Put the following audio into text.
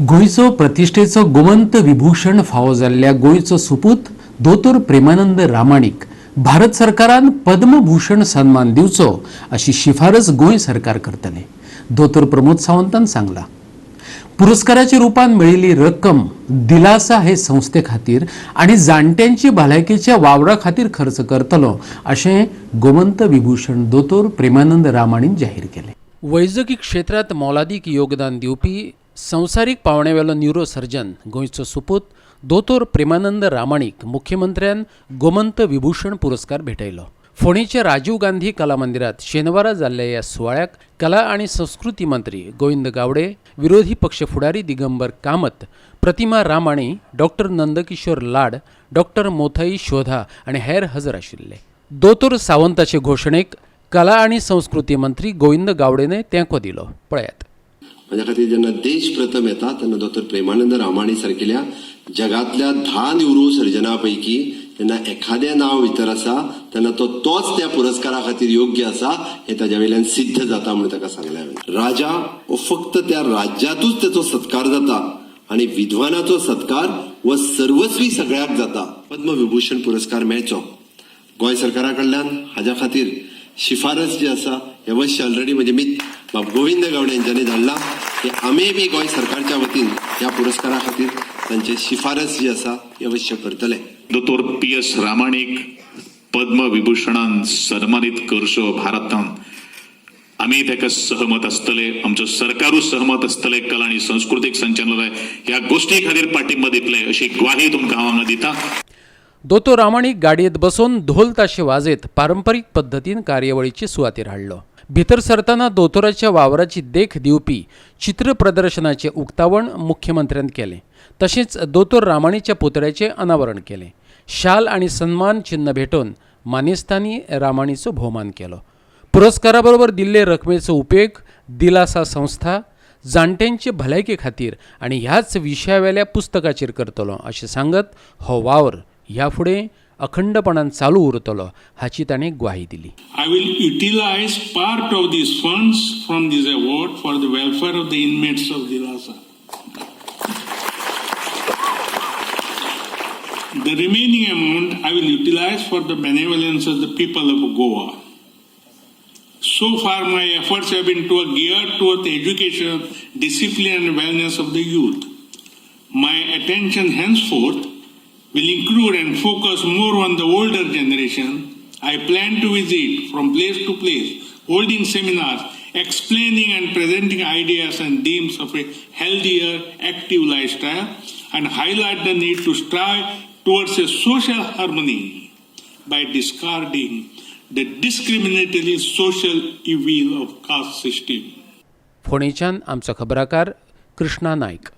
गोंयचो प्रतिश्ठेचो गोमंत विभूषण फावो जाल्ल्या गोंयचो सुपूत दोतोर प्रेमानंद रामाणीक भारत सरकारान पद्मभूषण सन्मान दिवचो अशी शिफारस गोंय सरकार करतले, दोतोर प्रमोद सावंतान सांगला. पुरस्काराच्या रूपान मेळिल्ली रक्कम दिलासा हे संस्थे खातीर आनी जाणट्यांची भलायकेच्या वावरा खातीर खर्च करतलो अशें गोमंत विभूषण दोतोर प्रेमानंद रामाणीन जाहीर केलें. वैजकी क्षेत्रांत मोलादीक योगदान दिवपी संवसारीक पावण्यावेलो न्युरोसर्जन गोंयचो सुपूत दोतोर प्रेमानंद रामाणीक मुख्यमंत्र्यान गोमंत विभूषण पुरस्कार भेटयलो. फोंडेच्या राजीव गांधी कला मंदिरात शेनवारा जाल्ल्या ह्या सुवाळ्याक कला आनी संस्कृती मंत्री गोविंद गावडे, विरोधी पक्ष फुडारी दिगंबर कामत, प्रतिमा रामाणी, डॉक्टर नंदकिशोर लाड, डॉक्टर मोथई शोधा आनी हेर हजर आशिल्ले. दोतोर सावंताचे घोशणेक कला आनी संस्कृती मंत्री गोविंद गावडेने तेंको दिलो. पळयात. म्हाज्या खातीर जेन्ना देश प्रथम येता तेन्ना दोतोर प्रेमानंद रामाणी सारकिल्या जगांतल्या 10 न्युरो सर्जना पैकी जेन्ना एखादें नांव भितर आसा तेन्ना तो तोच त्या पुरस्कारा खातीर योग्य आसा हें ताज्या वयल्यान सिद्ध जाता म्हणून ताका सांगलें हांवें. राजा हो फक्त त्या राज्यातूच तेचो सत्कार जाता आनी विद्वानाचो सत्कार हो सर्वस्वी सगळ्याक जाता. पद्मविभूषण पुरस्कार मेळचो गोंय सरकारा कडल्यान हाज्या खातीर शिफारस जी आसा हे अवश्य ऑलरेडी म्हणजे मी बाब गोविंद गावडे यांच्यानी धाडला की आमी बी गोंय सरकारच्या वतीन ह्या पुरस्कारा खातीर तांचे शिफारस जी आसा ही अवश्य करतले. दोतोर पी एस रामाणीक पद्मविभूषणान सन्मानीत करचो भारतान, आमी ताका सहमत आसतले, आमचो सरकारूय सहमत आसतले. कला आनी संस्कृतीक संचालनालय ह्या गोश्टी खातीर पाठिंबा दितले अशी ग्वाही तुमकां हांव हांगा दिता. दोतोर रामाणीक गाडयेत बसोवन धोल ताशे वाजयत पारंपरीक पद्दतीन कार्यावळीचे सुवातेर हाडलो. भितर सरतना दोतोराच्या वावराची देख दिवपी चित्र प्रदर्शनाचें उक्तावण मुख्यमंत्र्यान केलें. तशेंच दोतोर रामाणीच्या पुतळ्याचें अनावरण केलें. शाल आनी सन्मान चिन्न भेटोवन मानेस्तांनी रामाणीचो भोवमान केलो. पुरस्कारा बरोबर दिल्ले रकमेचो उपेग दिलासा संस्था, जाणट्यांचे भलायके खातीर आनी ह्याच विशयावेल्या पुस्तकाचेर करतलो अशें सांगत हो वावर ह्या फुडें अखंडपणान चालू उरतलो हाची ताणें ग्वाही दिली. I will utilize part of these funds from this award for the welfare of the inmates of Dilasa. The remaining amount I will utilize for the benevolence of the people of Goa. So far, my efforts have been geared towards education, discipline, and wellness of the youth. My attention henceforth will include and focus more on the older generation. I plan to visit from place to place, holding seminars, explaining and presenting ideas and themes of a healthier, active lifestyle, and highlight the need to strive towards a social harmony by discarding the discriminatory social evil of caste system. फोंडेच्यान आमचो खबराकार कृष्णा नायक.